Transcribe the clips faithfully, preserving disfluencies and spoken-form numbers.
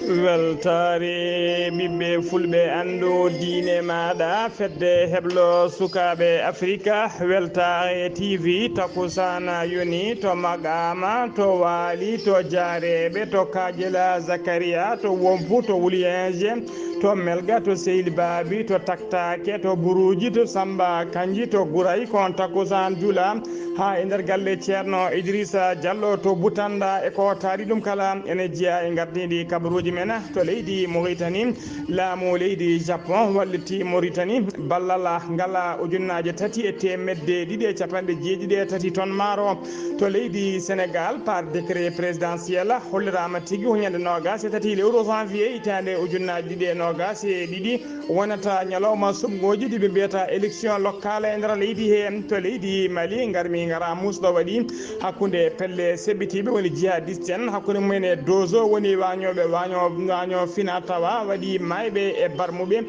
Weltaare ɓiɓɓe fulɓe, anndu diine maaɗa, fedde heblo sukaaɓe Afrika, weltaare T V, takusana yoni to Maqaama, to Waali, to Jaareeɓe, to Kaajela Zakariya, to Wompu, to Wuliyeeje, to Melga, to Seydi Baabi, to Taktaake, to Buruuji, to Samba Kanji, to Guray, ko on takusaan jula haa e nder galle Ceerno Idrissa Diallo to Butanda. E ko taari ɗum kala, ene jeyaa e ngardiiɗi kabaruuji men to leydi Mauritanie. Laamu leydi Japon walliti Mauritanie ballal ngal ujunnaaje tati e teemedde ɗiɗi e capanɗe jeeɗiɗi e tati ton maaro. To leydi Sénégal, par décret présidentiel, holliraama tigi ko ñande noogaas e tati lewru janvier hitaande ujunnaaje ɗiɗi e noogaas e ɗiɗi wonata ñalawma suɓngooji ɗi ɓe mbiyata élection locale e nder leydi he. To leydi Mali, ngarmi ngara muusɗo waɗi hakkunde pelle seɓɓitiiɓe woni jihadiste en, hakkunde mumen e Dozo woni waañooɓe, waaño, waaño fina tawa waɗi maayɓe e barmuɓe.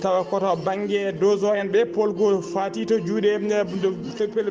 Tawa ko to bannge Dozo en ɓe, polgu faati to juuɗe, eh,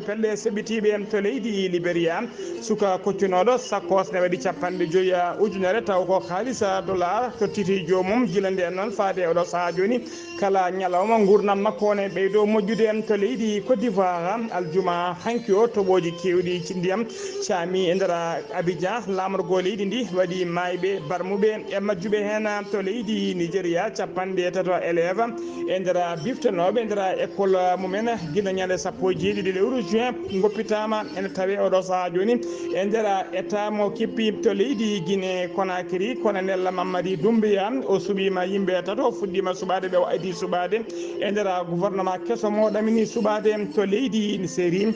pelle seɓɓitiiɓe to leydi Liberia. Suka koccunooɗo sakkos ne waɗi capanɗe joyi ujunere, taw ko haalisa dollar tottiti joomum. Gila ndeen noon faade oɗo sahaa jooni, kala ñalawma nguurndam makko ne ɓeydo moƴƴude. To leydi Côte d'Ivoire, aljuma hanki o, toɓooji keewɗi ci-, ndiyam caami e nder Abidjan. Laamorgo leydi ndi waɗi maayɓe, barmuɓe e majjuɓe heen. To leydi Nigeria, capanɗe tato élève e nder biftanooɓe e nder école mumen gila ñande sappo e jeeɗiɗi lewru juin ngoppitaama ene tawee oɗo sahaa jooni e nder état mo kippi. To leydi Guinée Conakry, Colonel Mamadi Doumbouya, o suɓiima yimɓe tato, o fuɗɗiima suɓaade ɓe, o adii suɓaade e nder gouvernement keso mo ɗamini suɓaade. To leydi Syrie,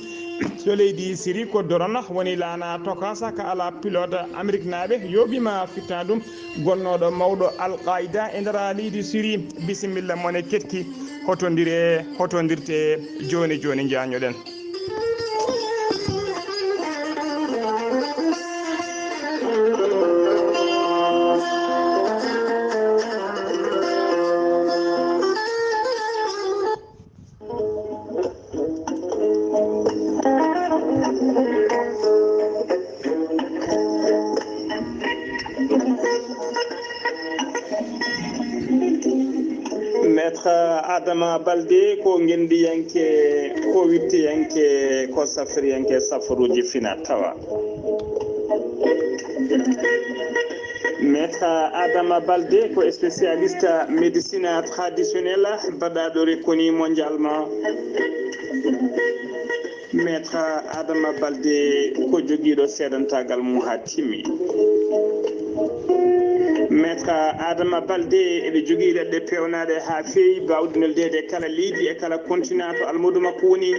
to leydi Syrie ko drone woni laana tokasa ka ala pilote Amérique naaɓe yooɓiima fittaandu gonnooɗo mawɗo Al Qaida e nder leydi Syrie. Bisimilla mon e ketki, hotondire, hotondirte jooni jooni, njañoɗen. Maître Adama Balde ko ngenndiyanke, ko wittiyanke, ko safriyanke safaruuji fina tawa. Maître Adama Balde ko spécialiste médecine traditionnelle baɗaaɗo reconnu mondialement. Maître Adama Balde ko jogiiɗo seedantaagal mum haa timmi. Maître Adama Balde eɓe jogii leɗɗe peewnaaɗe haa feewi, baawɗe noddeede e kala leydi, e kala continent to almuudo makko woni.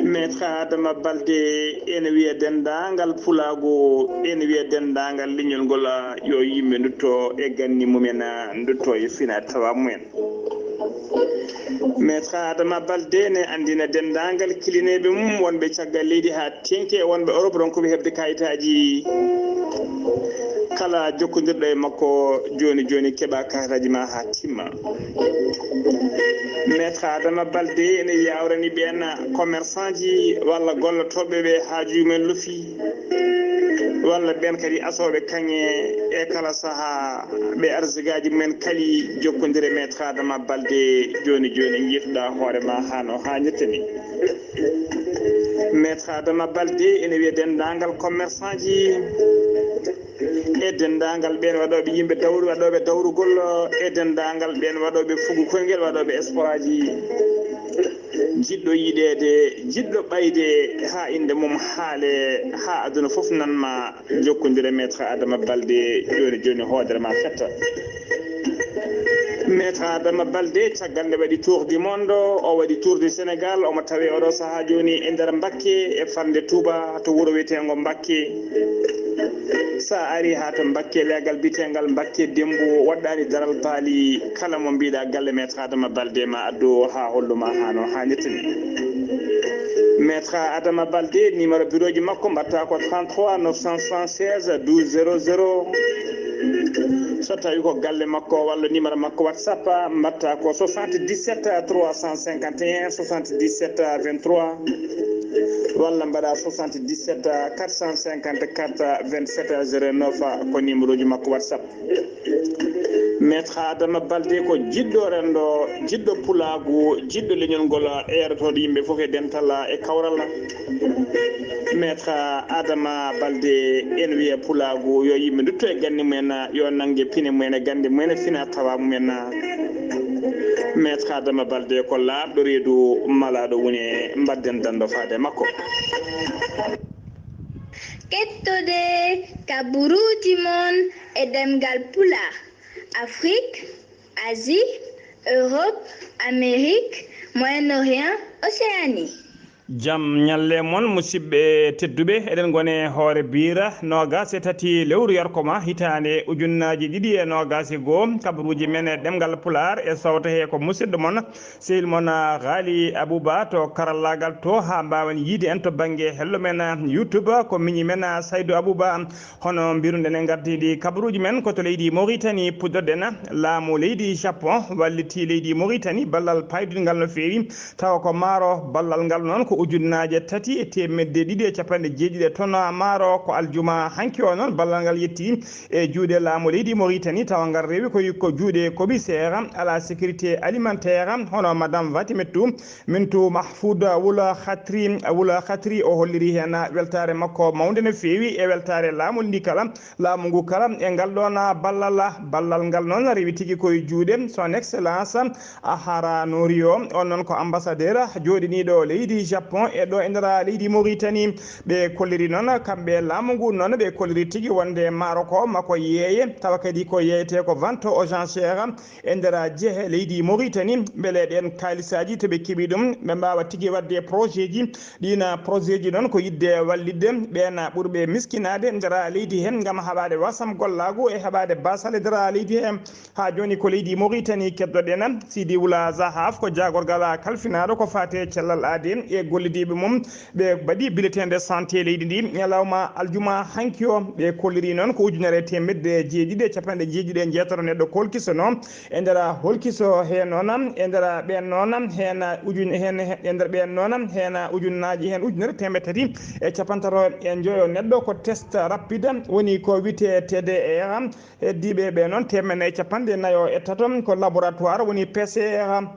Maître Adama Balde ene wiya denndaangal pulaagu, ene wiya denndaangal leñol ngol, yo yimɓe ndutto e ganni mumen, ndutto e fina tawa mumen. Maître Adama Balde ne anndina denndaangal kilineeɓe mum wonɓe caggal leydi haa teŋke, wonɓe Europe ronkuɓe heɓde kayitaaji. Kala jokkondirɗo e makko jooni jooni keɓa kayitaaji ma haa timma. Maître Adama Balde ene yawrani ɓeen commerçant ji walla gollotooɓe ɓe haaju mumen lofi, walla ɓeen kadi asooɓe kaŋŋe e kala sahaa ɓe arsigaaji mumen kali. Jokkondire Maître Adama Balde jooni jooni, njiituɗaa hoore ma haa no haanirta ni. Maître Adama Balde ene wiya denndaangal commerçant ji e denndaangal ɓeen waɗooɓe yimɓe dawru, waɗooɓe dawrugol, e denndaangal ɓeen waɗooɓe fugu koyngel, waɗooɓe sporaaji. Jiɗɗo yiɗeede, jiɗɗo ɓayde haa innde mum haale, haa aduna fof nan ma, jokkondire Maître Adama Balde jooni jooni, hoodere ma fetta. Maître Adama Balde, caggal nde waɗi tour du monde, o waɗi tour du Sénégal, omo tawi oɗo sahaa jooni e nder Mbakke, e fande Touba, to wuro wiyeteengo Mbakke. Sa ari haa to Mbakke, leegal biyeteengal Mbakke Dembo, waɗɗaani daral baali, kala mo mbiɗa galle Maître Adama Balde ma addu haa hollu ma haa no haanirta ni. Maître Adama Balde, numéro bureau ji makko mbatta ko trente-trois neuf cent soixante-seize douze zéro zéro. So tawi ko galle makko walla numéro makko WhatsApp, mbatta ko soixante-dix-sept trois cent cinquante et un soixante-dix-sept vingt-trois. Walla mbaɗa soixante-dix-sept quatre cent cinquante-quatre vingt-sept zéro neuf, ko numéro ji makko WhatsApp. Maître Adama Balde ko jiɗɗo renndo, jiɗɗo pulaagu, jiɗɗo leñol ngol, eerotooɗo yimɓe fof e dental e kawral. Maître Adama Balde, en wiya pulaagu yo yimɓe ndutto e gannde mumen, yo nannge pine mumen e gannde mumen, fina tawa mumen. Maître Adama Balde ko laaɓɗo reedu, malaaɗo wune, mbadden danndo faade e makko. Kettode kaburuuji mon e ɗemngal Pulaar, Afrik, Asie, Europe, Amérique, Moyen-Orient, Océanie. Jam ñalle mon, musidɓe tedduɓe. Eɗen ngone hoore biira noogaas e tati lewru yarkoma hitaande ujunnaaji ɗiɗi e noogaas e goo. Kabaruuji men e ɗemngal Pulaar e sowto he ko musidɗo mon, sehil mon, Ghali Abouba to karallaagal to, haa mbaawen yiide en to bannge hello men YouTube, ko miñi men Saydou Abouba. Hono mbiruɗen e ngardiiɗi kabaruuji men, ko to leydi Mauritanie puɗɗoɗen. Laamu leydi Japon walliti leydi Mauritanie ballal paydungal no feewi, tawa ko maaro. Ballal ngal noon ko ujunnaaje tati e teemedde ɗiɗi e capanɗe jeeɗiɗi e ton maaro. Ko aljuma hanki o noon ballal ngal yetti e juuɗe laamu leydi Mauritanie, tawa ngal rewi ko, ko juuɗe commissaire à la sécurité alimentaire, hono Madame Fatimetou Mintou Mahfoud Wula Khatri. Wula Khatri o holliri heen weltaare makko mawnde no feewi e weltaare laamu ndi kala, laamu ngu kala e ngal ɗoon ballal. Ballal ngal noon rewi tigi koye juuɗe son excellence Ahara Norio, on noon ko ambassadeur jooɗiniiɗo leydi Japon e ɗo e nder leydi Mauritanie. Ɓe kolliri noon kamɓe laamu ngu noon, ɓe kolliri tigi wonde maaro ko makko yeeye, tawa kadi ko yeeyetee ko vente aux enchères e nder jehe leydi Mauritanie, mbele ɗeen kaalisaaji to ɓe keɓi ɗum, ɓe mbaawa tigi waɗde projet ji. Ɗiin projet ji noon ko yiɗde wallitde ɓeen ɓurɓe miskinaade nder leydi hee ngam haɓaade wasam gollaagu e haɓaade baasal e nder leydi hee. Haa jooni ko leydi Mauritanie keddoɗen. Sidi Wula Zahaf ko jaagorgal kalfinaaɗo ko faati e cellal aadee e gollidiiɓe mum. Ɓe mbaɗi bulletin de santé leydi ndi ñalawma aljuma hanki o. Ɓe kolliri noon ko ujunere e teemedde jeeɗiɗi e capanɗe jeeɗiɗi e jeetato neɗɗo kolkisono. E nder holkiso heen noon, e nder ɓeen noon, heen ujun-, heen, e nder ɓeen noon, heen ujunnaaji, heen ujunere teemedde tati e capanɗe tato e njoyo neɗɗo ko test rapide, woni ko wiyetee T D R. Heddiiɓe ɓe noon, teemedde nayi e capanɗe nayo e tato ko laboratoire, woni P C R.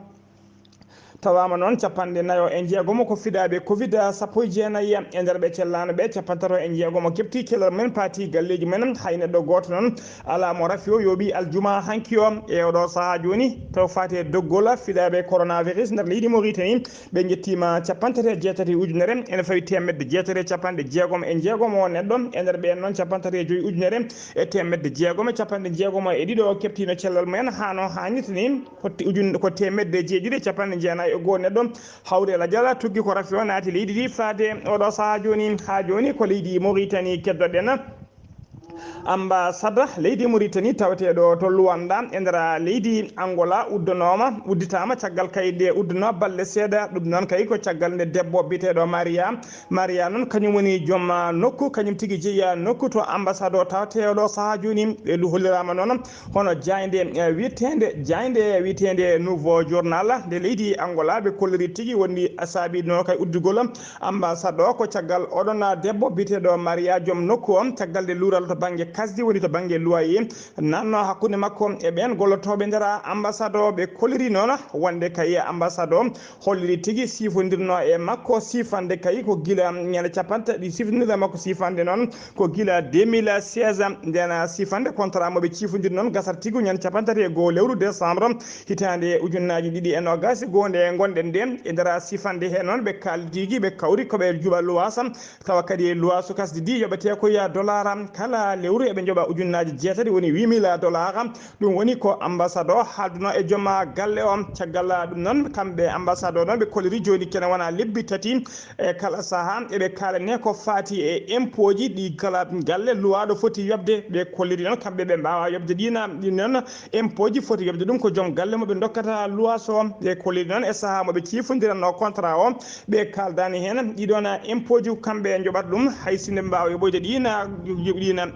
Tawaama noon, capanɗe nayo e jeegomo ko fidaaɓe covid sappo e jeenayi. E nder ɓe cellaano ɓe, capanɗe tato e jeegomo keɓti cellal mumen, paati galleeji mumen. Hay neɗɗo gooto noon alaa mo rafi o yooɓi aljuma hanki o. E oɗo sahaa jooni, taw faati e doggol fidaaɓe coronavirus nder leydi Mauritanie, ɓe njettiima capanɗe tati e jeetati ujunere, ene fawi teemedde jeetati e capanɗe jeegom e jeegom o neɗɗo. E nder ɓeen noon, capanɗe tati e joyi ujunere e teemedde jeegom e capanɗe jeegom e ɗiɗo keɓtiino cellal mumen haa no haanirta ni. Ko te-, ujun-, ko teemedde jeeɗiɗi e capanɗe jeenayi e goo neɗɗo hawri e lajal tuggi ko rafi o naati leydi ndi faade oɗo sahaa jooni. Haa jooni ko leydi Mauritanie keddoɗen. Ambassade leydi Mauritanie taweteeɗo to Luanda e nder leydi Angola uddanooma, udditaama caggal kayit ɗe udduno balɗe seeɗa. Ɗum noon kay ko caggal nde debbo biyeteeɗo Maria. Maria noon kañum woni joom, ah, nokku, kañum tigi jeyi, ah, nokku to ambassade o taweteeɗo sahaa jooni. Ɓe lu-, holliraama noon hono jaaynde, eh, wiyeteende, jaaynde wiyeteende Nouveau Journal nde leydi Angola, ɓe kolliri tigi woni saabi noon kay uddugol ambassade o ko caggal oɗon debbo biyeteeɗo Maria, joom nokku o, caggal nde luural to bannge kasdi, woni to bannge loyer, nanno hakkunde makko e ɓeen gollotooɓe nder ambassade o. Ɓe kolliri noon wonde kay ambassade o holliri tigi sifondirno e makko sifande kay ko gila ñande capanɗe, ɗi sifondirno e makko sifande noon ko gila deux mille seize. Nden sifande contrat mo ɓe cifondiri noon gasata tigi ñande capanɗe tati e goo lewru décembre hitaande ujunnaaji ɗiɗi e noogaas e goo nde ngonɗen nde. E nder sifande he noon ɓe kaaldi tigi, ɓe kawri ko ɓe juɓa luwaasa, tawa kadi luwaasu kasdi ndi yoɓetee ko ya dollar kala lewru, eɓe njoɓa ujunnaaji jeetati, woni huit mille dollars. Ɗum woni ko ambassade o haalduno e joom galle o. Caggal ɗum noon, kamɓe ambassade o noon ɓe kolliri jooni kene wona lebbi tati e kala sahaa eɓe kaalane ko faati e impôt ji ɗi kala galle luwaaɗo foti yoɓde. Ɓe kolliri noon kamɓe ɓe mbaawa yoɓde ɗiin, ɗin noon impôt ji foti yoɓde ɗum ko joom galle mo ɓe ndokkata luwaas o. Ɓe kolliri noon e sahaa mo ɓe ciifondiranno contrat o, ɓe kaaldaani heen ɗiɗoon impôt ji kamɓe njoɓata ɗum, hay sinno ɓe mbaawa yoɓoyde ɗiin,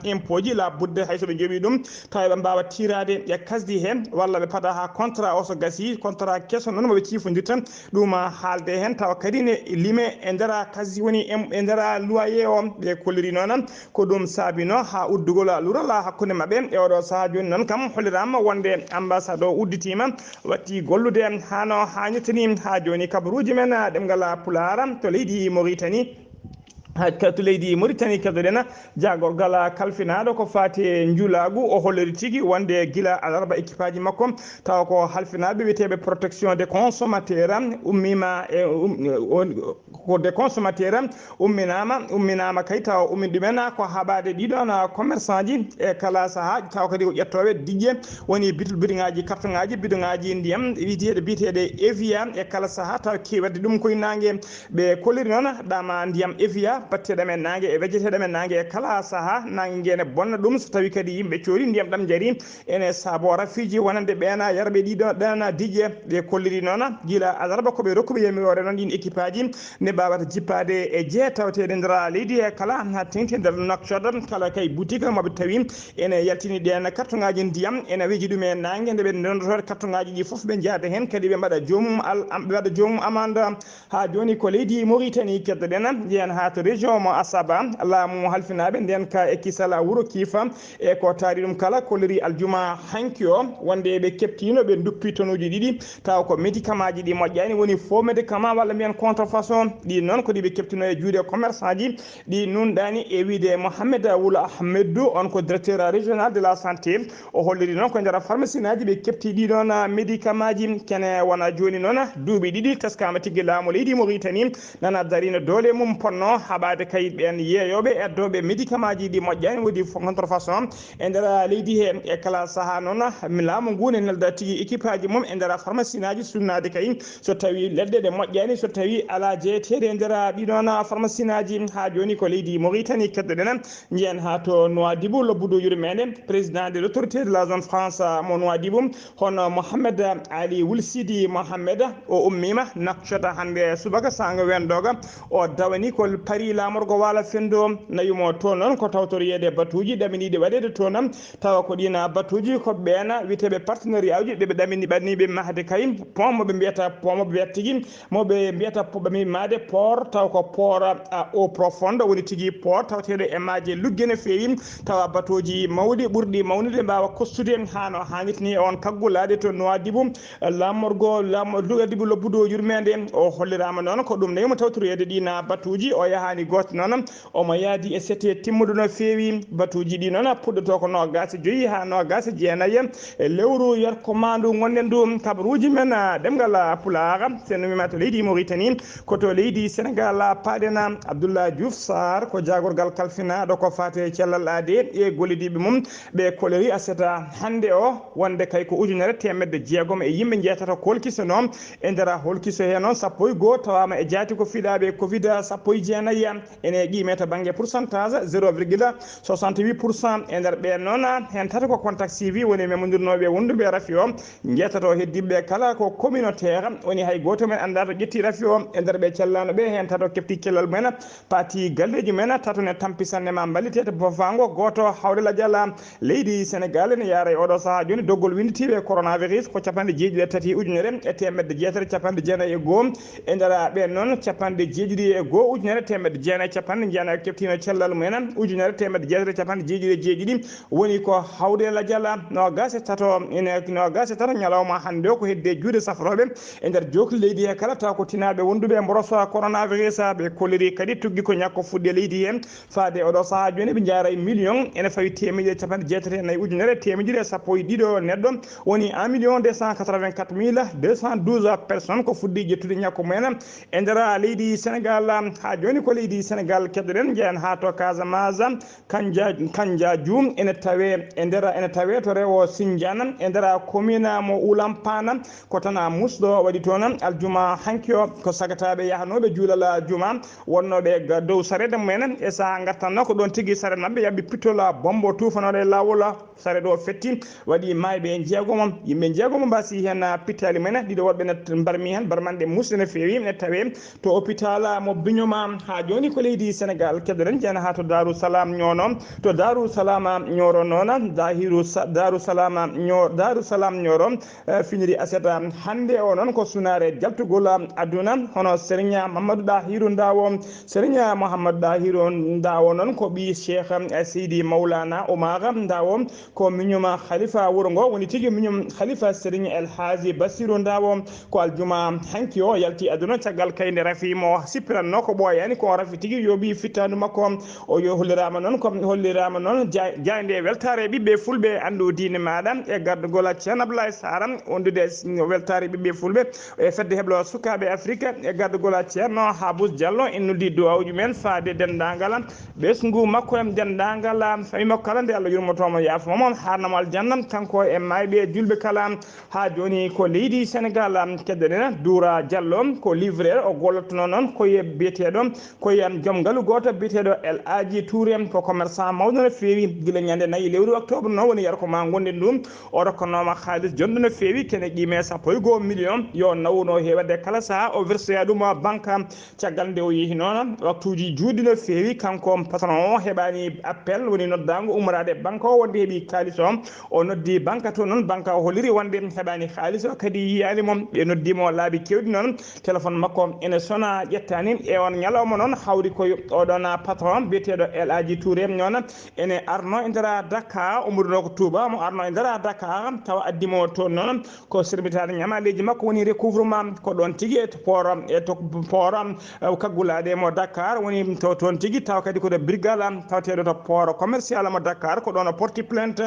ɗiin impooji, la budde hay so ɓe njoɓii ɗum, tawa ɓe mbaawa tiiraade e kasdi he, walla ɓe pada haa contrat o so gasii, contrat keso noon mo ɓe ciifondirta, ɗum haalde heen, tawa kadi ne lime e nder kasdi woni em-, e nder loyer o, ɓe kolliri noon. Ko ɗum saabino haa uddugol lural hakkunde maɓɓe. E oɗo sahaa jooni noon kam holliraama wonde ambassade o udditiima, watti gollude haa no haanirta ni. Haa jooni kabaruuji men ɗemngal Pulaar to leydi Mauritanie. Ha, ka to leydi Mauritanie, keddoɗen jaagorgal kalfinaaɗo ko faati e njulaagu, o holliri tigi wonde gila alarba équipage makko, tawa ko halfinaaɓe wiyeteeɓe protection des consommateurs, ummiima e, um, on, ko des consommateurs, umminaama, umminaama kay, tawa ummin ɗumen ko haɓaade ɗiɗon commerçant ji e kala sahaa, tawa kadi ko ƴettooɓe diƴƴe, woni bit-, bidoŋaaji, kartoŋaaji, bidoŋaaji ndiyam, wiyeteeɗe, biyeteeɗe Evian e kala sahaa, tawa keewi waɗde ɗum koye naange. Ɓe kolliri noon ɗama ndiyam Evian, batteɗam e naange e wejjeteɗam e naange e kala sahaa, naange nge ne bonna ɗum, so tawi kadi yimɓe coori ndiyam ɗam njari, ene saabo rafiiji wonande ɓeena yarɓe ɗiɗo ɗeena diƴƴe. Ɓe kolliri noon gila alarba ko ɓe rokkuɓe yamiroore noon ɗin équipage ne mbawata jippaade e jeye tawateɗe nder leydi he kala, ha teŋti nder Nouakchott, kala kay boutique mo ɓe tawi ene yaltini ɗeen kartoŋaaji ndiyam, ene weji ɗum e naange nde ɓe ndondoto kartoŋaaji ɗi fof, ɓe njaada heen kadi ɓe mbaɗa joomum al-, am-, ɓe mbaɗa joomum amande. Haa jooni ko leydi Mauritanie keddoɗen, njehen haa to région mo Asaba, laamu halfinaaɓe ndeen ka e kisal wuro Kiifa, e ko taari ɗum kala kolliri aljuma hanki o, wonde ɓe keɓtiino, ɓe nduppi tonuuji ɗiɗi, tawa ko médicament ji ɗi moƴƴaani, woni faux médicament walla mbiyen contrefaçon, ɗi noon ko ɗi ɓe keɓtino e juuɗe commerçant ji, ɗi nunɗaani e wiide Mohamed Wul Ahmedou, on ko directeur régional de la santé. O holliri noon ko e nder pharmacie ŋaaji ɓe keɓti ɗi ɗoon, ah, médicament ji. Kene wona jooni noon, ah, duuɓi ɗiɗi teskama tigi laamu leydi Mauritanie nana darina doole mum ponno haɓaade kay ɓeen yeeyooɓe eddooɓe médicament ji ɗi moƴƴaani, woni contrefaçon e nder leydi he. E kala sahaa noon, ah, laamu ngu ne nelda tigi équipage mum e nder pharmacie ŋaaji sunnaade kay so tawi leɗɗe ɗe moƴƴaani, so tawi alaa jeyeteeɗe e nder ɗi ɗoon pharmacie ŋaaji. Haa jooni ko leydi Mauritanie keddoɗen. Njehen haa to Nouadhibou, lobbudu yurmeende, président de l'autorité de la zone franche mo Nouadhibou, hono Mohamed Ali Wul Sidi Mohamed, o ummiima Nouakchott hannde subaka saanga wendooga. O dawani ko Paris laamorgo waala fenndo, nawi mo toon noon ko tawtoriyeede batuuji ɗaminiiɗi waɗeede toon. Tawa ko ɗiin batuuji ko ɓeen wiyeteeɓe partenariat uji ɓe ɓe ɗamini ɓanniiɓe mahde kay, pont mo ɓe mbiyata, pont mo ɓe mbiyata tigi, mo ɓe mbiyata po-, ɓe mbi-, maade port, taw ko port à eau profonde, woni tigi port tawateeɗo e maaje lugge no feewi, tawa batooji mawɗi ɓurɗi mawnude mbaawa kostude haa no haanirta ni e on kaggulaaɗe to Nouadhibou. Laamorgo, laamo-, Nouadhibou lobbudu yurmeende, o holliraama noon ko ɗum nawi mo tawtoreede ɗiin batuuji, o yahaani gooto noon, omo yaadi e sete timmuɗo no feewi. Batuuji ɗi noon puɗɗotoo ko noogaas e joyi haa noogaas e jeenayi e lewru yarko maandu ngonɗen ndu. Kabaruuji men, ah, ɗemngal, ah, Pulaar, so en ummiima to leydi Mauritanie, ko to leydi Senegal, ah, paaɗen, ah, Abdoulaye Diouf Sarr, ko jaagorgal kalfinaaɗo ko faati e cellal aade e gollodiiɓe mum, ɓe kolliri aset hannde o, wonde kay ko ujunere teemedde jeegom e yimɓe njeetato kolkisanoo. E nder holkiso he noon, sappo e goo tawaama e jaati ko fiɗaaɓe covid sappo e jeenayi. Ene qiimee to bannge pourcentage, zéro virgule soixante-huit pour cent. E nder ɓeen noon, heen tato ko contact suivi, woni memondirnooɓe wonduɓe rafi o. Njeetato heddiiɓe kala ko communautaire, woni hay gooto men anndaa to ƴetti rafi o. E nder ɓe callaano ɓe, heen tato keɓti cellal mumen, paati galleeji mumen, tato ne tampi sanne ma mballitee to bofaango gooto hawre lajal leydi Senegal. Ene yaara e oɗo sahaa jooni doggol winnditiiɓe coronavirus ko capanɗe jeeɗiɗi e tati ujunere e teemedde jeetati e capanɗe jeenayi e goo. E nder ɓeen noon, capanɗe jeeɗiɗi e goo ujunere teemedde jeenayi e capanɗe jeenayi keɓtiino cellal mumen, ujunere teemedde jeetati e capanɗe jeeɗiɗi e jeeɗiɗi, woni ko hawde lajal noogaas e tato, ene noogaas e tato ñalawma hannde o ko hedde juuɗe safrooɓe e nder jookli leydi he kala, taw ko tinaaɓe wonduɓe e mboros coronavirus. Ɓe kolliri kadi tuggi ko ñakko fuɗɗi e leydi he. Faade oɗo sahaa jooni, ɓe njaara e million ene fawi teemedde e capanɗe jeetati e nayi ujunere teemedde e sappo e ɗiɗo neɗɗo, woni un million deux cent quatre-vingt-quatre mille deux cent douze personnes ko fuɗɗi ƴettude ñakko mumen e nder leydi Senegal. Haa jooni ko leydi Senegal keddoɗen, njehen haa to Casamance, Kanja, Kanjaju ene tawe e nder, ene tawe to rewo Sindian e nder commune mo Oulampana. Ko tan a musɗo waɗi toon aljuma hanki o, ko sagataaɓe yahanooɓe juulal juma, wonnooɓe ga dow sareet mumen, e sahaa ngartanno ko ɗoon tigi sareet maɓɓe yaɓɓi pittol bombo tuufanooɗo e laawol. Sareet o fetti, waɗi maayɓe jeegomo, yimɓe jeegomo mbasi heen pittaali mumen, ɗiɗo woɗɓe ne mbarmi heen, barmanɗe musɗe no feewi, ne tawe to hôpital mo Bignona. Haa Woni ko leydi Senegal, keddoɗen jeena haa to Daaru Salaam Ñooro. To Daaru Salaam Ñooro noon, Dahiru Sa-, Daaru Salaam Ño-, Daaru Salaam Ñooro, eh, finiri aset, um, hannde o noon ko sunaare jaltugol, um, aduna, hono Serigne Mamadou Dahiru Ndawo. Serigne Mouhamadou Dahiru Ndawo noon ko ɓii Cheikh, eh, Seydi Maulana Oumar Ndawo, ko miñum Khalifa wuro ngo, woni tigi miñum Khalifa Serigne El Hadji Bassirou Ndawo. Ko aljuma hanki o yalti aduna caggal kay nde rafi mo sippiranno ko ɓooyaani, ko o rafi tigi yooɓi fittandu makko. O yo holliraama noon, ko holliraama noon ja-, jaaynde weltaare ɓiɓɓe fulɓe anndu diine maaɗa e gardugol Ceerno Abdoulaye Sarr, wondude s-, weltaare ɓiɓɓe fulɓe e fedde heblo sukaaɓe Afrique e gardugol Ceerno Habous Diallo, en noddi duwawuji men faade denndaangal ɓesngu makko e denndaangal famille makko kala nde Allah yurmoto mo yaafo mo harnamo aljanna kanko e mayɓe julɓe kala. Haa jooni ko leydi Senegal, um, keddoɗen Doura Diallo, ko livreur, o gollottono noon ko e biyeteeɗo, ko e, um, joom ngalu gooto biyeteeɗo El Hadji Touré, ko commerçant mawɗo no feewi. Gila ñande nayi lewru octobre noon woni yarko ma ngonɗen ɗum, o rokkanooma haalis jonɗo no feewi, kene qiime sappo e goho million, yo nawno heewde kala saha o versoya ɗum banque. Caggal nde o yehi noon, waktuuji juutɗi no feewi, kanko patron o heɓaani appel, woni noddaango ummoraade e banque o wonde heɓi kaalis o. O noddi banque to noon, banque o holliri wonde heɓaani kaalis o, kadi yiyaani mo. Ɓe noddi mo laabi keewɗi noon, téléphone makko ene sona, ƴettaani. E on ñalawma noon, hawri ko oɗon patron biyeteeɗo El Hadji Touré noon ene arno e nder Dakar, ummorinoo ko Touba, mo arno e nder Dakar, tawa addi mo toon noon ko sirmitaade ñamaaleeji makko, woni recouvrement, ko ɗoon tigi e to port, e to port, eh, kaggulaaɗe mo Dakar, woni to toon tigi, tawa kadi ko to brigade tawateeɗo to port commercial mo Dakar, ko ɗoon o porti plainte,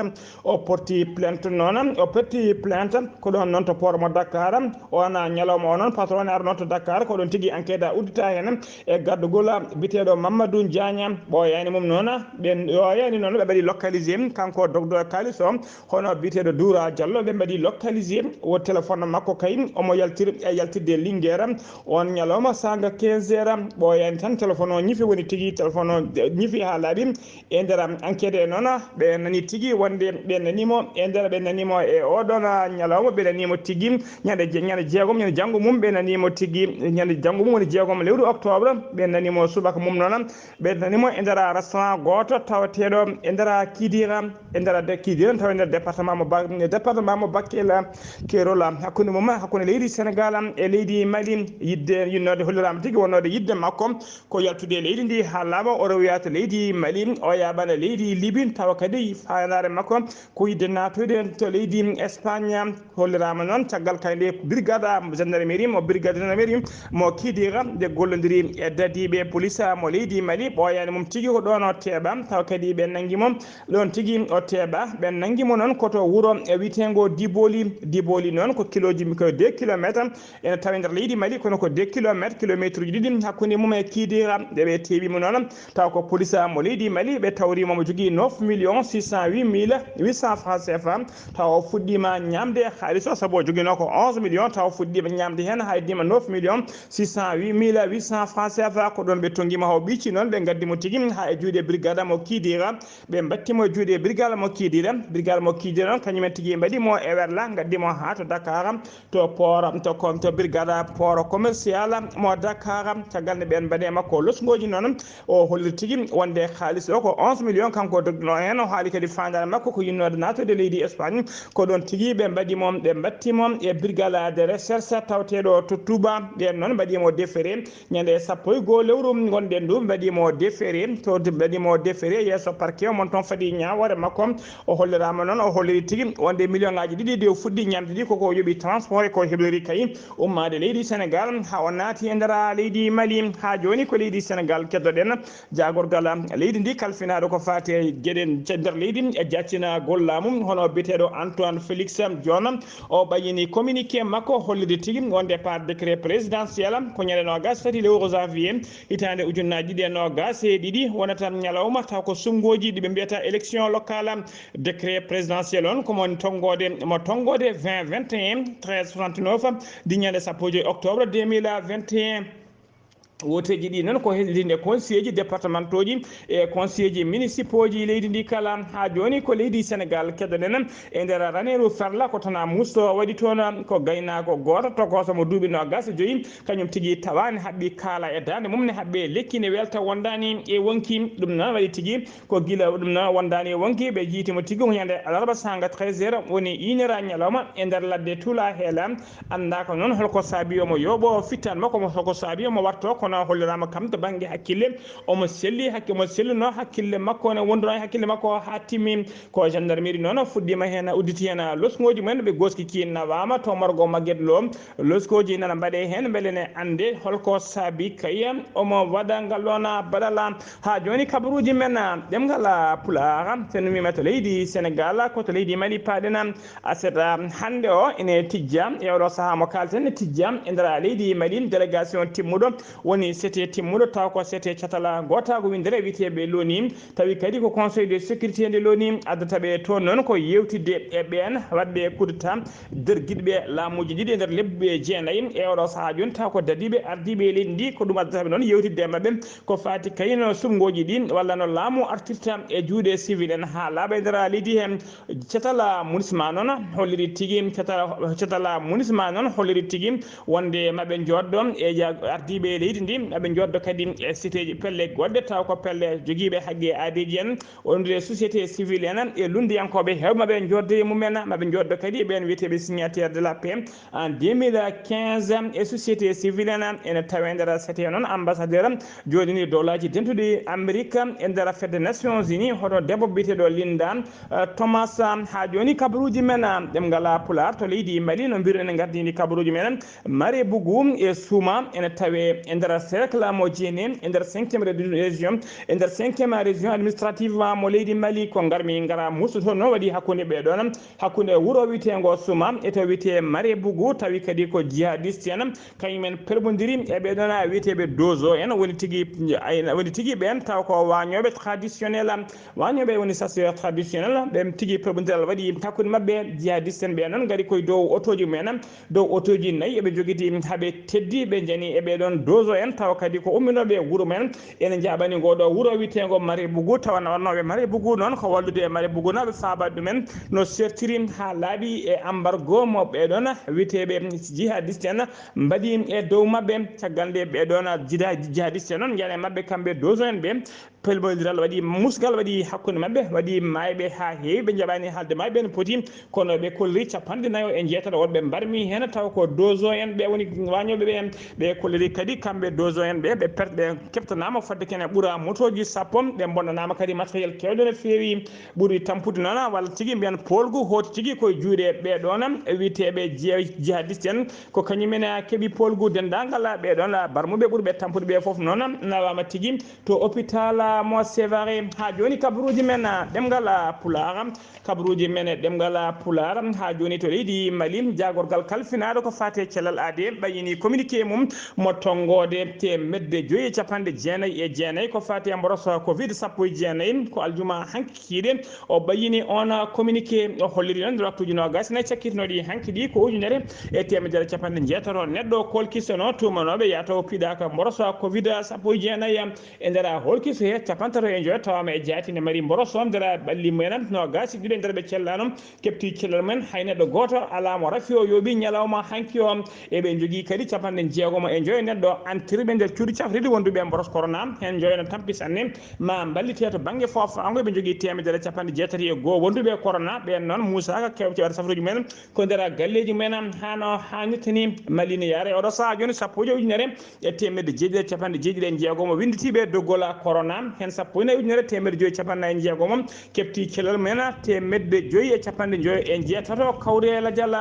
o porti plainte noon, o porti plainte, ko ɗoon noon to port mo Dakar, o wona ñalawma o noon, patron ne arno to Dakar, ko ɗoon tigi enquête a uddita heen e gardugol biteeɗo Mamadou Diagne, ɓooyaani mum noon, ɓe ɓooyaani noon, ɓe mbaɗi localisé, kanko docteur Kalis o, hono biyeteeɗo Doura Diallo, ɓe mbaɗi localisé, wo téléphone makko kay, omo yaltir e yaltirde Linguère. On ñalawma saanga quinze heures, ɓooyaani tan téléphone o ñifi, woni tigi téléphone o ñifi haa laaɓi. E nder enquête e noon, ɓe nani tigi wonde ɓe nani mo, e nder ɓe nani mo e oɗon ñalawma, ɓe nani mo tigi ñande je-, ñande jeegom, ñande janngo mum, ɓe nani mo tigi ñande janngo mum woni jeegom lewru octobre, ɓe nani mo subaka mum noon. Ɓe nani mo e nder restaurant gooto tawateeɗo e nder Kidira, e nder de-, Kidira tawa e nder département mo Ba-, département mo Bakel, Kerola, hakkunde mum, hakkunde leydi Senegal e leydi Mali. Yidde, yinnoode holliraama tigi wonnoode yidde makko ko yaltude e leydi ndi haa laaɓa, o rewoya to leydi Mali, o yaaɓana leydi Libi, tawa kadi faandaare makko ko yidde naatoyde to leydi Espagne. Holliraama noon caggal kay nde brigade gendarmerie mo, brigade gendarmerie mo Kidira nde gollondiri e dadiiɓe police mo leydi Mali, ɓooyaani mum tigi ko ɗoon o teeɓa, tawa kadi ɓe nanngi mo ɗoon tigi o teeɓa. Ɓe nanngi mo noon ko to wuro e wiyeteengo Diboli. Diboli noon ko kilooji, ko deux kilomètres, ene tawa e nder leydi Mali, kono ko deux kilomètres, kilometre uji ɗiɗi hakkunde mum e Kidira. Nde ɓe teeɓi mo noon, taw ko police mo leydi Mali, ɓe tawri mo, mo jogii neuf millions six cent huit mille huit cents francs C F A. Taw o fuɗɗiima ñaamde haalis o, sabu o joginoo ko onze millions, taw o fuɗɗiima ñaamde heen, haydima neuf millions six cent huit mille huit cents francs C F A. Ko ɗoon ɓe tonngiima, o ɓiici noon, ɓe ngaddi mo tigi haa e juuɗe brigade mo Kidira. Ɓe mbatti mo e juuɗe brigade mo Kidira. Brigade mo Kidira noon, kañum en tigi mbaɗi mo e werla, ngaddi mo haa to Dakar, to port, to com-, to brigade port commercial mo Dakar. Caggal nde ɓeen mbaɗi e makko losngooji noon, o holli tigi wonde haalis o ko onze millions kanko dogdunoo heen. O haali kadi faandaare makko ko yinnoode naatde leydi Espagne. Ko ɗoon tigi ɓe mbaɗi mo, ɓe mbatti mo e brigade de recherche tawateeɗo to Touba. Ɓeen noon mbaɗi mo déféré ñande sappo e goo lewru ngonɗen ndu, mbaɗi mo déféré, to mbaɗi mo déféré yeeso parquet o mon toon fadi ñaawoore makko. O holliraama noon, o holliri tigi wonde million ngaaji ɗiɗi de o fuɗɗi ñamde ɗi, koko o yoɓi transport e ko heblori kay ummaade leydi Senegal haa o naati e nder leydi Mali. Haa jooni ko leydi Senegal keddoɗen. Jaagorgal leydi ndi kalfinaaɗo ko faati e geɗe ce-, nder leydi e jaccinagol laamu, hono biyeteeɗo Antoine Félix Diome, o ɓayyini communiqué makko hollirde tigi wonde par décret présidentiel ko ñande noogas tati lewru janvier hitaande ujunnaaji ɗiɗi e noogas e ɗiɗi wonata ñalawma taw ko suɓngooji ɗi ɓe mbiyata élection locale. Décret présidentiel on ko mo tonngoode, mo tonngoode vingt vingt et un treize soixante-neuf, di ñande sappo e joy octobre deux mille vingt et un. Wooteeji ɗi noon ko hesɗitinde conseilleji départementaux ji e conseilleji municipaux ji leydi ndi kala. Haa jooni ko leydi Sénégal keɗoɗen e nder raneeru ferla ko tana musto waɗi toon ko gaynaako gooto tokooso mo duuɓi noogas e joyi, kañum tigi tawaani haɓɓi kaala e daande mum ne haɓɓi lekki ne welta wondaani e wonki. Ɗum noon waɗi tigi ko gila ɗum noon wondaani e wonki ɓe jiiti mo tigi ko ñande alarba saanga treize heures woni une heure ñalawma e nder ladde Tula Heela. Annda ko noon holko saabi omo yooɓo fittan makko mo holko saabi omo warto kono holliraama kam to bannge hakkille omo selli hakke omo selluno hakkille makko ne wonduno e hakkille makko haa timmi. Ko gendarmerie noon fuɗɗiima heen udditi heen losngooji mumen ɓe goskiki nawaama to morgo Maguette Lo. Loskooji nana mbaɗe heen mbele ne annde holko saabi kay omo waɗa ngal ɗoon badala. Haa jooni kabaruuji men ɗemngal Pulaar so numiima to leydi Senegaal ko to leydi Mali paaɗen. Aset hannde o ene tijja e oɗo sahaa mo kaalten ne tijja e nder leydi Mali délégation timmuɗo woni sete timmuɗo taw ko sete catala gootaago winndere wiyeteeɓe loni tawi kadi ko conseil de sécurité nde loni addata ɓe toon noon ko yewtidde e ɓeen waɗɓe coup d'état dergiɗɓe laamuuji ɗiɗi e nder lebbi jeenayi e oɗo sahaa jooni taw ko dadiiɓe ardiiɓe e leydi ndi ko ɗum addata ɓe noon yewtidde e maɓɓe ko faati kayno suɓngooji ɗi walla no laamu artirta e juuɗe civil en haa laaɓa e nder leydi heen. Catala munisma noon holliri tigi catala munisma noon holliri tigi wonde maɓe joddo e ardiiɓe e leydi ndi maɓe joddo kadi e siteeji pelle goɗɗe taw ko pelle jogiiɓe haqqe aadeeji en wondude société civil en e lunndiyankooɓe heewɓe maɓe joddo e mumen maɓe joddo kadi e ɓeen wiyeteeɓe signataire de la paix en deux mille quinze e société civil en ene tawe nder sete noon ambassadeur jooɗini dowlaaji dentuɗi Amérique e nder fedde Nations Unies hono debbo biyeteeɗo Linda Thomas. Haa jooni kabaruuji men ɗemngal Pulaar to leydi Mali no mbiruɗen gardini kabaruuji men Mare Bugu e Suuma ene tawe e nder cercle mo jeeni e nder cinquième région e nder cinquième région administrative mo leydi Mali ko ngarmi ngara musuto no waɗi hakkunde ɓee ɗoon hakkunde wuro wiyeteengo Suuma e to wiyetee Mare Bugu tawi kadi ko jihadiste en kañum en perbondiri e ɓee ɗoon wiyeteeɓe dozo en woni tigi woni tigi ɓeen taw ko waañooɓe traditionnel waañooɓe woni chasseur traditionnel ɓen tigi perbondiral waɗi hakkunde maɓɓe jihadiste en ɓee noon ngari koye dow otooji mumen dow otooji nayi eɓe jogiti haɓe teddi ɓe jani e ɓee ɗoon dozo en tawa kadi ko umminooɓe wuro men ene njaɓani ngoɗo wuro wiyeteengo Mare Bugu tawa no wannooɓe Mare Bugu noon ko wallude e Mare Bugu naɓe faabaade ɗumen no sertiri haa laaɓi e embargo mo ɓee ɗoon wiyeteeɓe jihadiste en mbaɗi e dow maɓɓe caggal nde ɓee ɗoon jihadiste en noon njana e maɓɓe kamɓe dozo en ɓe pelmondiral waɗi musgal waɗi hakkunde maɓɓe waɗi maayɓe haa heewi ɓe njaɓani haalde maayɓe no poti kono ɓe kolliri capanɗe nayo e jeetato wonɓe mbarmi heen taw ko dozo en ɓe woni wañooɓe ɓe en ɓe kolliri kadi kamɓe dozo en ɓe ɓe perte ɓe keɓtanaama fodde kene ɓura motooji sappo ɓe mbonnanaama kadi matériel kewɗo no feewi ɓuri tampude noon walla tigi mbiyan polgu hooti tigi koye juuɗe ɓee ɗoon wiyeteeɓe jihadiste en ko kañum en keɓi polgu denndaangal ɓee ɗoon barmuɓe ɓurɓe tampude ɓe fof noon nawaama tigi to hôpital mo Sévaré haa jooni kabaruuji men ɗemngal Pulaar kabaruuji men ɗemngal Pulaar haa jooni to leydi Mali jaagorgal kalfinaaɗo ko faati e cellal aadee ɓayyini communiqué mum mo tonngoode teemedde joyi e capanɗe jeenayi e jeenayi ko faati e mboros covid sappo e jeenayi ko aljuma hanki kiiɗe o ɓayyini oon communiqué o holliri noon nder waktuuji noogaas nayi cakkitinooɗi hanki ɗi ko ujunere e teemedere capanɗe jeetato neɗɗo kolkisono tuumanooɓe yataw piɗaaka mboros covid sappo e jeenayi e nder holkiso he capantato e joyo tawama e jaati ne mari mboroso nder ɓalli mumen no gasi ɗiɗo e nder ɓe cellano kepti cellal mumen hay neɗɗo goto ala mo rafi o yooɓi ñalawma hanki o eɓe jogii kadi capanɗe jeegomo e joyo neɗɗo antirɓe nder cuuɗi cafriɗi wonduɓe e mboros corona hen joyo no tampi sanne ma mballite to bangge fof ango eɓe jogii temedere capanɗe jeetati e goho wonduɓe e corona ɓen noon musaka kewce waɗa safruji mumen ko nder galleji mumen hano hannirta ni malini yaara e oɗo saha joni sappo e joyi ujunere e teemedde jeeɗiɗi e capanɗe jeeɗiɗi e jeegomo winnditiiɓe doggol corona heen sappo e nayi ujunere teemedde joyi capanɗe nayi e jeegomo keɓti cellal mumen teemedde joyi e capanɗe joyi e jeetato kawri e lajal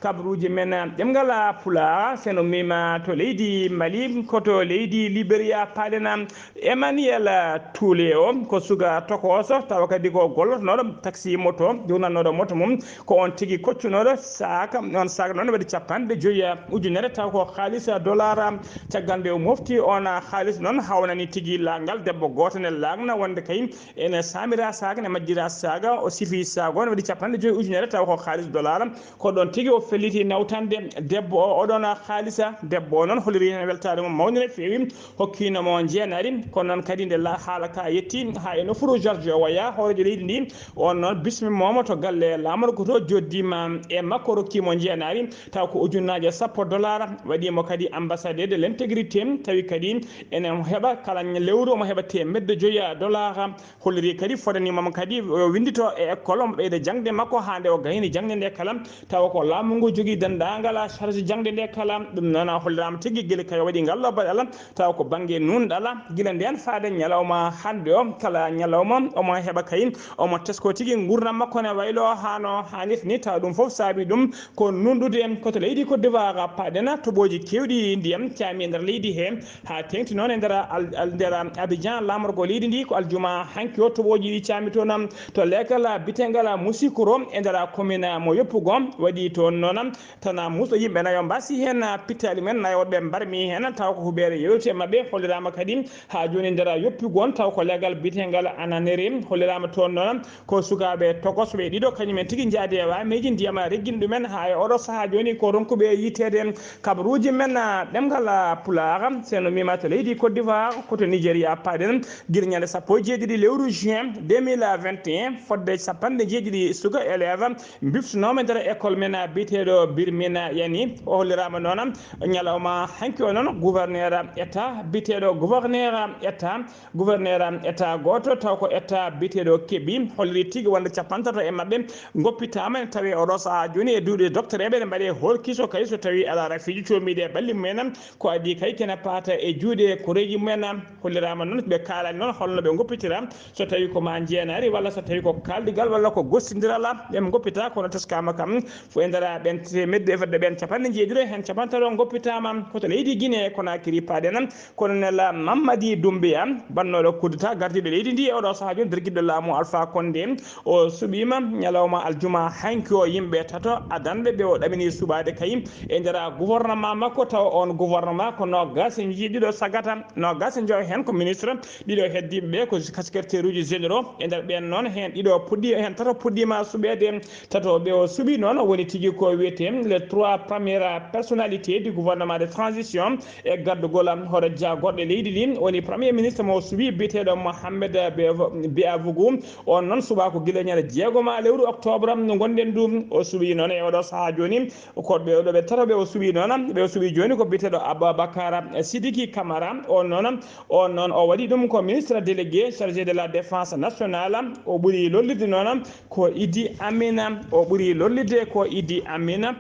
kabaruuji men ɗemngal pulaar seno mima to leydi mali ko to leydi liberia paaɗen emmanuel tuule o ko suga tokooso tawa kadi ko gollotonooɗo taxi moto jownannooɗo moto mum ko on tigi koccunooɗo saaka on saaka noon waɗi capanɗe joyi ujunere taw ko haalis dollar caggal nde o mofti on haalis noon hawnani tigi laangal debbo gooto Tene laagna wonde kay ene saamira saaga, ne majjira saaga, o sifi saaga on waɗi capanɗe joyi ujunere, taw ko haalis dollar. Ko ɗon tigi o felliti nawtande debbo o, oɗon haalisa. Debbo o noon holliri heen weltaare mum mawnire feewi, hokkino mo njeenaari. Kono noon kadi nde la-, haala ka yetti haa e nofuru George o waya hooreejo leydi ndi, on noon bismimomo to galle laamorgo to, joddima e makko, rokkimo njeenaari, taw ko ujunnaaje sappo dollar, waɗimo kadi ambassadeur de l'intégrité, tawi kadi ene heɓa kala lewru omo heɓa teemedde joyi dollar. Holliri kadi fodanimamo kadi o winndito e école, omo ɓeyda jaŋde makko haa nde o gayni jaŋde nde kala, tawa ko laamu ngu jogii denndaangal charge jaŋde nde kala. Ɗum noon holliraama tigi gila kay o waɗi ngal lobbaɗal, tawa ko bannge nuunɗal. Gila ndeen faade ñalawma hannde o, kala ñalawma omo heɓa kay, omo tesko tigi nguurndam makko ne waylo haa no haanirta ni, tawa ɗum fof saabi ɗum ko nuunɗude. Ko to leydi Côte d'Ivoire paɗen, toɓooji keewɗi ndiyam caami e nder leydi he, haa teeŋti noon e nder al-, al-, nder Abidjan, laamorgo leydi ndi. Ko aljuma hanki o toɓooji ɗi caami toon to leegal bitengal Musikoro e nder commune mo Yoppugo. Waɗi toon noon tana muuso yimɓe nayo mbasi heen pittaali men, nayo woɗɓe mbarmi heen, taw ko huɓeere yewti e maɓɓe. Holliraama kadi haa jooni nder Yoppugo on, taw ko leegal bitengal Ananere. Holliraama toon noon ko sukaaɓe tokosɓe ɗiɗo, kañum en tigi njaadi e waameeji ndiyam reggin ɗumen. Haa e oɗo sahaa jooni ko ronkuɓe yitteede kabaruuji men, ah, ɗemngal, ah, Pulaar. Seno mima to leydi Côte d'Ivoire, ko to Nigeria paɗen. Gila ñande sappo e jeeɗiɗi lewru juin deux mille vingt et un, fodde capanɗe jeeɗiɗi suka élève mbiftunooma nder école men, ah, biyeteeɗo Birmina Yani. O holliraama noon ñalawma hanki o noon gouverneur état, biyeteeɗo gouverneur état, gouverneur état gooto, taw ko état biyeteeɗo Kebi, holliri tigi wonde capantato e maɓɓe ngoppitaama, ene tawi oɗo sahaa jooni e duuɗe doktoreeɓe, ene mbaɗe hool kiso kay so tawi alaa rafiiji coomiiɗi e ɓalli mumen. Ko adii kay kene paata e juuɗe koreeji mumen. Holliraama noon, ɓe kaalani noon holno ɓe ngoppitira, so tawi ko ma njeenaari walla so tawi ko kaaldigal walla ko gostindiral ɓe ngoppita, kono teskaama kam fof e nder ɓen teemedde e fodde ɓen capanɗe njeeɗiɗo, heen capantato ngoppitaama ko to leydi Guinée Conakry paɗen. Colonel Mamadi Doumbouya, bannooɗo coup d'État gardiiɗo leydi ndi e oɗo sahaa jooni, dergiɗɗo laamu Alpha Condé, o suɓiima ñalawma aljuma hanki o yimɓe tato adanɓe ɓe o ɗamini suɓaade kay e nder gouvernement makko, tawa on gouvernement ko noogaas e jeeɗiɗo sagata, noogaas e joyo heen ko ministre, ɗiɗo heddiiɓe ɓe ko secrétaire uji généraux. E nder ɓeen noon heen ɗiɗo puɗɗi-, heen tato puɗɗiima suɓeede. Tato ɓe o suɓi noon woni tigi ko wiyetee les trois premières personnalités du gouvernement de transition e gardugol hoore jaagorɗe leydi ndi. Woni premier ministre mo suɓi biyeteeɗo Mohamed Be-, Beavugu. On noon suɓaa ko gila ñande jeegoma lewru octobre ndu ngonɗen ndu. O suɓi noon e oɗo sahaa jooni ko ɓe ɗo ɓe tato ɓe o suɓi noon. Ɓe o suɓi jooni ko biyeteeɗo Ababakar Sidiki Kamara. On noon, on noon o waɗi ɗum ko ministre délégué chargé de la défense nationale. O ɓuri lollirde noon ko Idi Amina, o ɓuri lollirde ko Idi Amina.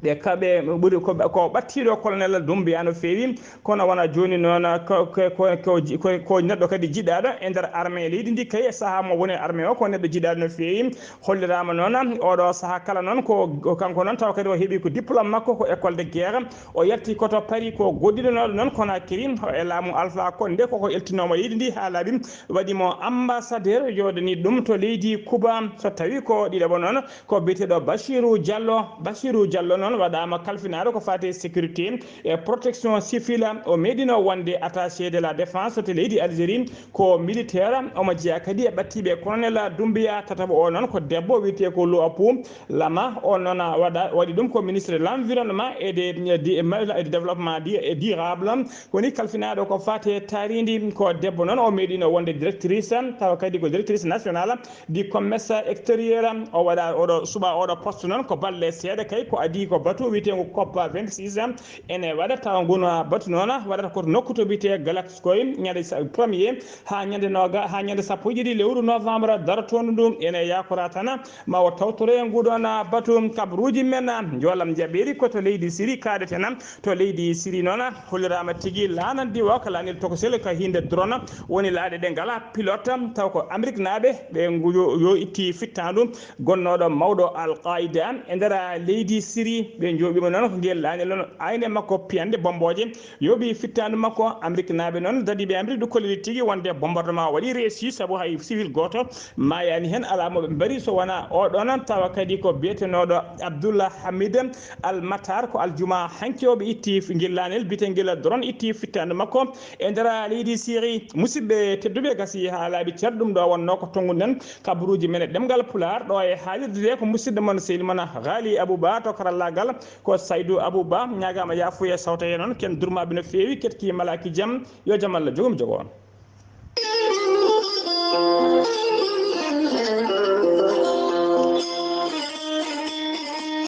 Ɓe ka-, ɓe ɓuri ko, ko ɓattiɗo colonel Doumbouya no feewi, kono wona jooni noon ko, ko, ko, ko, ko, ko neɗɗo kadi jiɗɗaaɗo e nder armée leydi ndi, kay e sahaa mo woni armée o ko neɗɗo jiɗɗaaɗo no feewi. Holliraama noon oɗo sahaa kala noon ko, ko kanko noon tawa kadi o heɓi ko diplôme makko ko école de guerre, o yalti ko to Paris, ko goɗɗinooɗo noon Conakry e laamu Alpha Condé, koko eltinooma leydi ndi haa laaɓi, waɗi mo ambassadeur, jooɗani ɗum to leydi Cuba. So tawi ko ɗiɗaɓo noon, ko biyeteeɗo Bachirou Diallo. Bachirou Diallo noon waɗaama kalfinaaɗo ko faati e sécurité e protection civile. O meeɗino wonde attaché de la défense to leydi Algérie, ko militaire. Omo jeyaa kadi e ɓattiiɓe colonel Doumbouya. Tataɓo o noon ko debbo, wiyetee ko Louapou Lama. O noon waɗa, waɗi ɗum ko ministre de l'environnement et de, de, et de développement di-, et durable. Woni kalfinaaɗo ko faati e taariindi. Ko debbo noon, o meeɗino wonde directrice, tawa kadi ko directrice nationale du commerce extérieur. O waɗa oɗo suɓa oɗo poste noon ko balle seeɗa kay, ko adii ko batu wiyeteengo COP vingt-six. Ene waɗa tawa ngun batu noon waɗata ko to nokku to wiyetee Galaxcoy, ñande sa-, premier haa ñande noga-, haa ñande sappo e ɗiɗi lewru novembre darotoondu ndu. Ene yakora tan ma o tawtoro e nguɗon batu. Kabaruuji men, njoolam jaɓeeri ko to leydi Siri kaadeten. To leydi Siri noon, holliraama tigi laanandi o, ko laanel tokosel ka hiinde drone, woni laaɗe ɗe ngalaa pilote, taw ko Ameriknaaɓe ɓe ngu-, yo, yo itti fittaandu gonnooɗo mawɗo Al Qaida e nder leydi Siri. Ɓe njooɓiima noon ko ngel laanel noon ayne makko piyande bommbooje yooɓi fittaandu makko. Amriknaaɓe noon dadiiɓe Amrik ɗo kolliri tigi wonde bombardement waɗi reesi sabu hay civil gooto maayaani heen, alaa mo ɓe mbari so wonaa oɗoon tawa kadi ko biyetenooɗo Abdullah Hamid Al Matar. Ko aljuma hanki o ɓe itti ngel laanel biyetengel drone itti fittaandu makko e nder leydi Syrie. Musidɓe tedduɓe, gasi haa laaɓi cer, ɗum ɗo wonnoo ko tonnguɗen kabaruuji men e ɗemngal Pulaar ɗo e haalirde nde. Ko musidɗo mon sehil mon Ghali Abouba to karallaagal, ko Saydou Abouba, ñaagaama yaafuya sawta heen on, ken durmaaɓe no feewi, ketki malaaki jam, yo jam Allah jogo mi jogo on.